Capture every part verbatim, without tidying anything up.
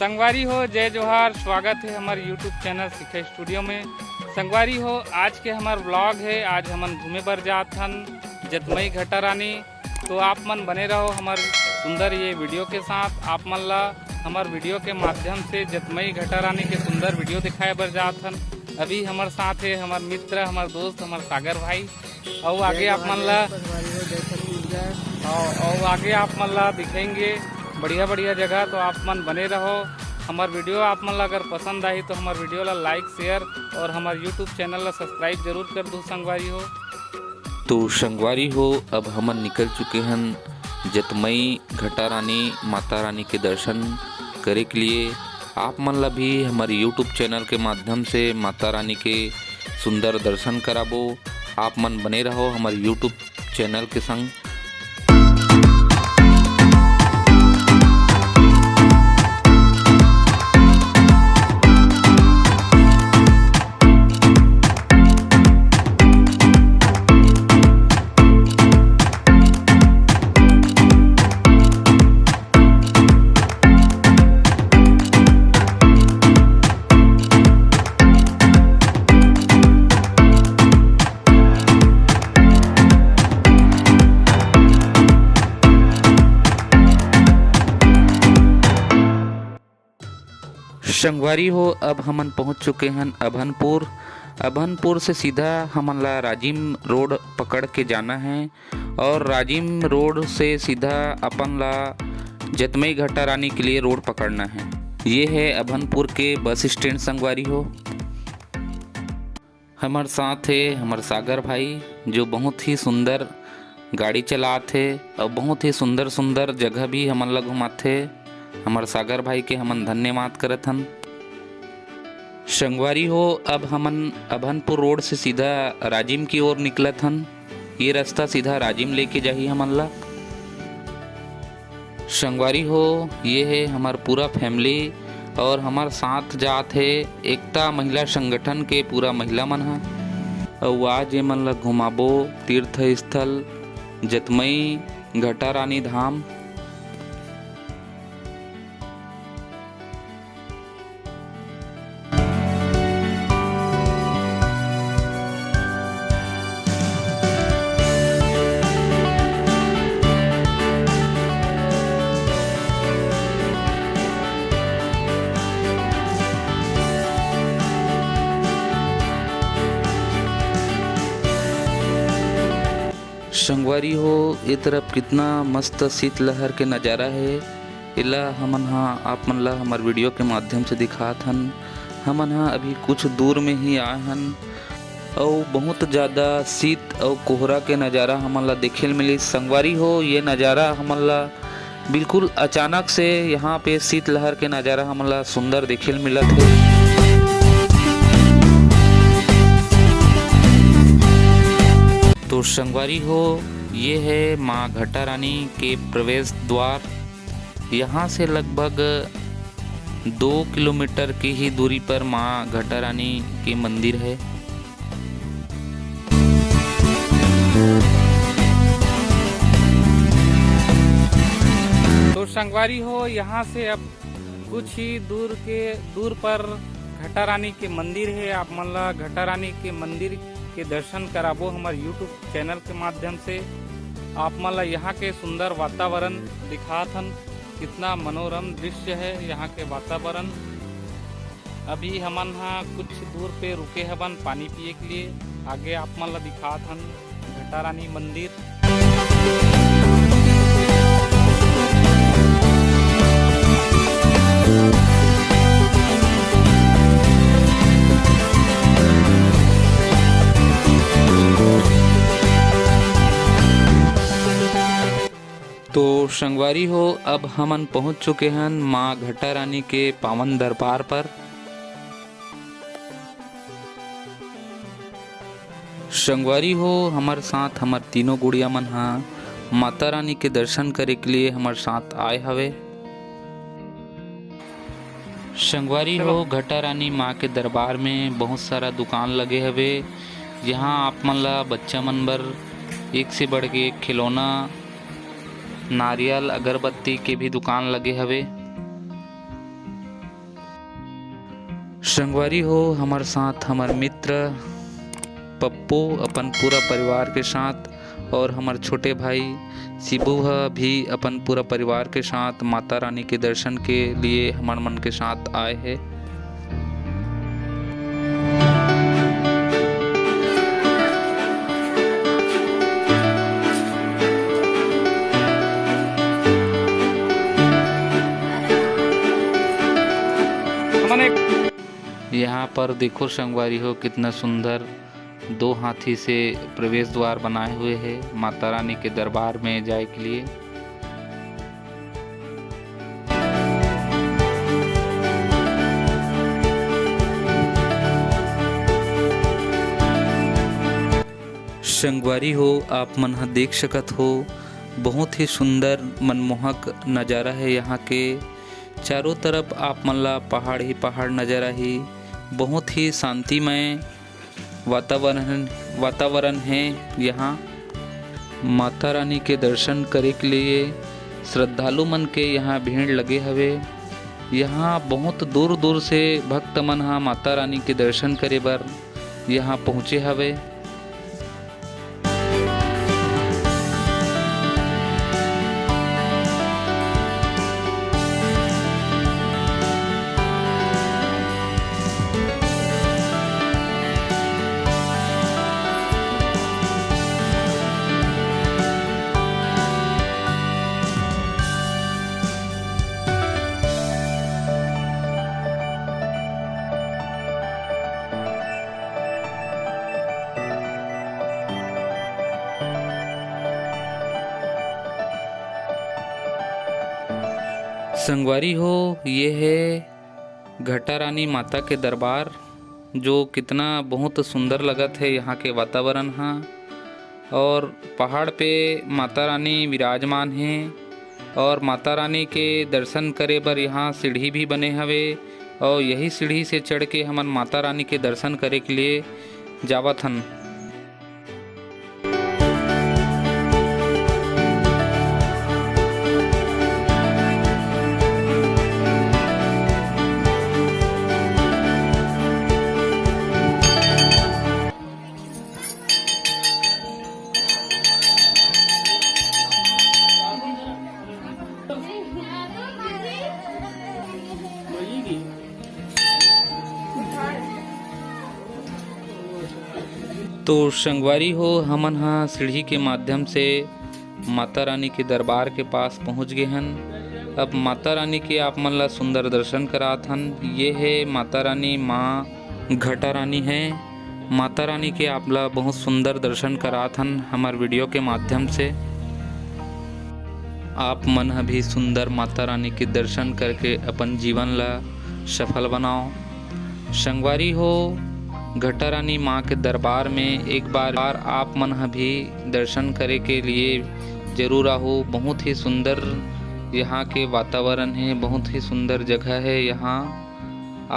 संगवारी हो, जय जोहार, स्वागत है हमारे YouTube चैनल शिखा स्टूडियो में। संगवारी हो, आज के हमार व्लॉग है, आज हमन घूमे बर जात हन जतमई घटा रानी। तो आप मन बने रहो हमार सुंदर ये वीडियो के साथ। आप मन ला हमार वीडियो के माध्यम से जतमई घटा रानी के सुंदर वीडियो दिखाए बर जात हन। अभी हमार साथ है हमार मित्र, हमार दोस्त, हमार सागर भाई। अउ आगे आप मन ला, अउ आगे आप मन ला दिखेंगे बढ़िया बढ़िया जगह। तो आप मन बने रहो। हमार वीडियो आप मन ला अगर पसंद आही तो हमार वीडियो ला लाइक, शेयर और हमार YouTube चैनल ला सब्सक्राइब जरूर कर दो संगवारी हो। तो संगवारी हो, अब हमन निकल चुके हन जतमई घटा रानी माता रानी के दर्शन करे के लिए। आप मन ला भी हमारे YouTube चैनल के माध्यम से माता रानी के सुंदर दर्शन कराबो। आप मन बने रहो हमारे YouTube चैनल के संग। संगवारी हो, अब हमन पहुंच चुके हन अभनपुर। अभनपुर से सीधा हमन ला राजिम रोड पकड़ के जाना है और राजिम रोड से सीधा अपन ला जतमई घटा रानी के लिए रोड पकड़ना है। ये है अभनपुर के बस स्टैंड संगवारी हो। हमर साथ हे हमर सागर भाई, जो बहुत ही सुंदर गाड़ी चलात हे और बहुत ही सुंदर सुंदर जगह भी हमन ला घुमाथे। हमर सागर भाई के हमन धन्यवाद करत हन। संगवारी हो, अब हमन अभनपुर रोड से सीधा राजिम की ओर निकलत हन। ये रास्ता सीधा राजिम लेके जाही हमन ला। संगवारी हो, ये हे हमर पूरा फैमिली और हमर साथ जात हे एकता महिला संगठन के पूरा महिला मन ह। अउ आज ये मन ल घुमाबो तीर्थ स्थल जतमई घटा रानी धाम। संगवारी हो, ए तरफ कितना मस्त शीतलहर के नजारा हे। एला हमन ह आप मन ला हमर वीडियो के माध्यम से दिखात हन। हमन ह अभी कुछ दूर में ही आए हन अउ बहुत ज्यादा शीत अउ कोहरा के नजारा हमन ला देखे ल मिलिस। संगवारी हो, ये नजारा हमन ला बिल्कुल अचानक से यहाँ पे शीतलहर के नजारा हमन ला सुंदर देखे ल मिलत हे। तो संगवारी हो, ये है माँ घटा रानी के प्रवेश द्वार। यहाँ से लगभग दो किलोमीटर की ही दूरी पर माँ घटा रानी के मंदिर है। तो संगवारी हो, यहाँ से अब कुछ ही दूर के, दूर पर घटा रानी के मंदिर है। आप मन ला घटा रानी के मंदिर के दर्शन कराबो हमर YouTube चैनल के माध्यम से। आप मन ला यहाँ के सुंदर वातावरण दिखात हन, कितना मनोरम दृश्य है यहाँ के वातावरण। अभी हमन ह कुछ दूर पे रुके हवन पानी पिए के लिए। आगे आप मन ला दिखात हन घटा रानी मंदिर। तो संगवारी हो, अब हमन पहुंच चुके हन माँ घटा रानी के पावन दरबार पर। संगवारी हो, हमर साथ हमर तीनों गुड़िया मन ह माता रानी के दर्शन करे के लिए हमर साथ आए हवे। संगवारी हो, घटा रानी माँ के दरबार में बहुत सारा दुकान लगे हवे, जहाँ आप मन ला बच्चा मन बर एक से बढ़ के एक खिलौना, नारियल, अगरबत्ती के भी दुकान लगे हवे। संगवारी हो, हमर साथ हमर मित्र पप्पू अपन पूरा परिवार के साथ और हमर छोटे भाई शिबू ह भी अपन पूरा परिवार के साथ माता रानी के दर्शन के लिए हमर मन के साथ आए हे। यहाँ पर देखो संगवारी हो, कितना सुंदर दो हाथी से प्रवेश द्वार बनाए हुए हैं माता रानी के दरबार में जाए के लिए। संगवारी हो, आप मन ह देख सकत हो, बहुत ही सुंदर मनमोहक नजारा है यहाँ के। चारों तरफ आप मन ला पहाड़ ही पहाड़ नजर आही। बहुत ही शांतिमय वातावरण, वातावरण है यहाँ। माता रानी के दर्शन करे के लिए श्रद्धालु मन के यहाँ भीड़ लगे हवे। यहाँ बहुत दूर दूर से भक्त मन ह माता रानी के दर्शन करे बर यहाँ पहुँचे हवे। संगवारी हो, ये है घटा रानी माता के दरबार, जो कितना बहुत सुंदर लगत है यहाँ के वातावरण हा। और पहाड़ पे माता रानी विराजमान है और माता रानी के दर्शन करे बर यहाँ सीढ़ी भी बने हवे और यही सीढ़ी से चढ़ के हमन माता रानी के दर्शन करे के लिए जावत हन। तो संगवारी हो, हमन ह सीढ़ी के माध्यम से माता रानी के दरबार के पास पहुंच गे हन। अब माता रानी के आप मन ला सुंदर दर्शन करात हन। ये है माता रानी, माँ घटा रानी है। माता रानी के आप ला बहुत सुंदर दर्शन करात हन हमर वीडियो के माध्यम से। आप मन ह भी सुंदर माता रानी के दर्शन करके अपन जीवन ला सफल बनाओ। संगवारी हो, घटा रानी माँ के दरबार में एक बार आप मन ह भी दर्शन करे के लिए जरूर आहो। बहुत ही सुंदर यहाँ के वातावरण है, बहुत ही सुंदर जगह है यहाँ।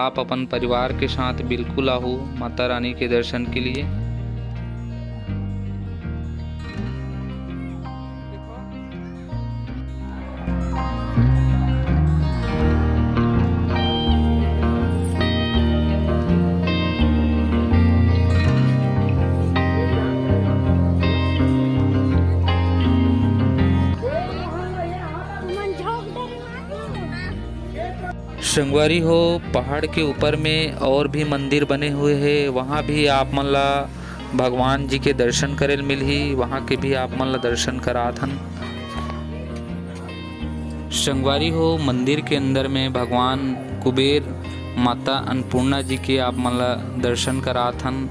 आप अपन परिवार के साथ बिल्कुल आहो माता रानी के दर्शन के लिए। संगवारी हो, पहाड़ के ऊपर में और भी मंदिर बने हुए हैं, वहाँ भी आप मन ला भगवान जी के दर्शन करे ल मिलही, वहाँ के भी आप मन ला दर्शन करात हन। संगवारी हो, मंदिर के अंदर में भगवान कुबेर, माता अन्नपूर्णा जी के आप मन ला दर्शन करात हन।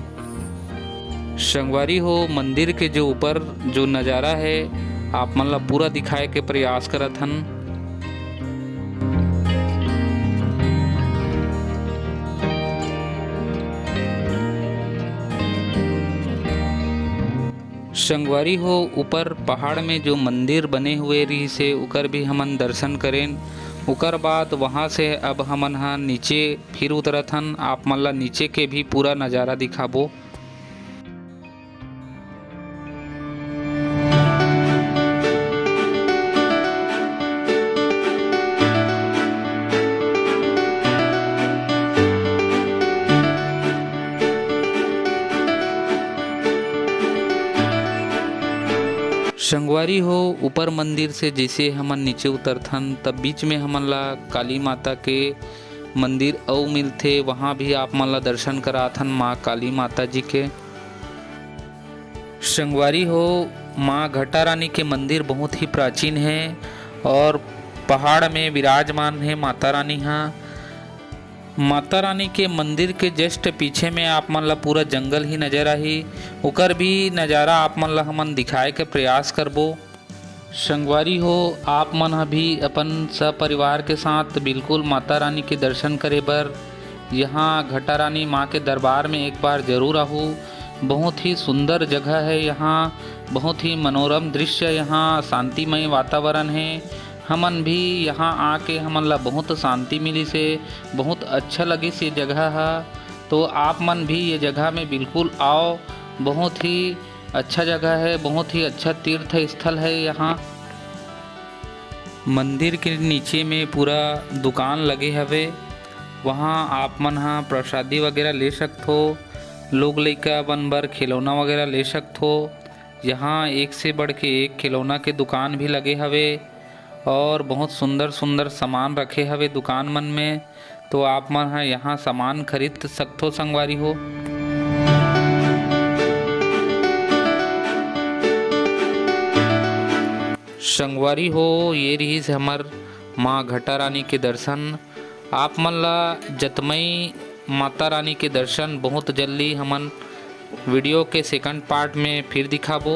संगवारी हो, मंदिर के जो ऊपर जो नजारा है, आप मन ला पूरा दिखाए के प्रयास करत हन। संगवारी हो, ऊपर पहाड़ में जो मंदिर बने हुए रहिसे, ओकर भी हमन दर्शन करेन। ओकर बाद वहाँ से अब हमन ह नीचे फिर उतरत हन, आप मन ला नीचे के भी पूरा नजारा दिखाबो। संगवारी हो, ऊपर मंदिर से जैसे हमन नीचे उतरथन, तब बीच में हमन ला काली माता के मंदिर अउ मिलथे, वहाँ भी आप मन ला दर्शन कराथन माँ काली माता जी के। संगवारी हो, माँ घटा रानी के मंदिर बहुत ही प्राचीन है और पहाड़ में विराजमान है माता रानी हा। माता रानी के मंदिर के just पीछे में आप मन ला पूरा जंगल ही नजर आही, ओकर भी नजारा आप मन ला हमन दिखाए के प्रयास करबो। संगवारी हो, आप मन ह भी अपन सपरिवार के साथ बिल्कुल माता रानी के दर्शन करे बर यहाँ घटा रानी माँ के दरबार में एक बार जरूर आहू। बहुत ही सुंदर जगह है यहाँ, बहुत ही मनोरम दृश्य, यहाँ शांतिमय वातावरण है। हमन भी यहाँ आके हमन ला बहुत शांति मिलिस हे, बहुत अच्छा लगिस ये जगह ह। तो आप मन भी ये जगह में बिल्कुल आओ, बहुत ही अच्छा जगह है, बहुत ही अच्छा तीर्थ स्थल है यहाँ। मंदिर के नीचे में पूरा दुकान लगे हवे, वहाँ आप मन ह प्रसादी वगैरह ले सकथो, लोग लइका मन बर खिलौना वगैरह ले सकथो। यहाँ एक से बढ़ के एक खिलौना के दुकान भी लगे हवे और बहुत सुंदर सुंदर सामान रखे हवे दुकान मन में, तो आप मन ह यहाँ सामान खरीद सकथो संगवारी हो। संगवारी हो, ये रिहिस हमर माँ घटा रानी के दर्शन। आप मन ला जतमई माता रानी के दर्शन बहुत जल्दी हमन वीडियो के सेकंड पार्ट में फिर दिखाबो।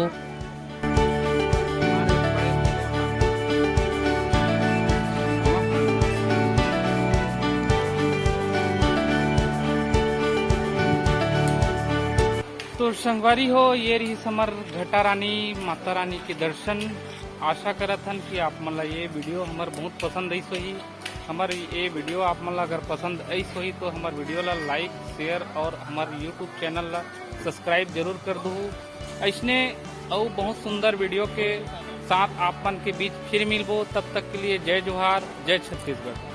तो संगवारी हो, ये रिहिस हमर घटा रानी माता रानी के दर्शन। आशा करत हन कि आप मन ला ये वीडियो हमर बहुत पसंद आइस होही। हमर ये वीडियो आप मन ला अगर पसंद आइस होही तो हमर वीडियो ला लाइक, शेयर और हमर यूट्यूब चैनल ला सब्सक्राइब जरूर कर दू। ऐसने अउ बहुत सुंदर वीडियो के साथ आप मन के बीच फिर मिलबो। तब तक के लिए जय जोहार, जय छत्तीसगढ़।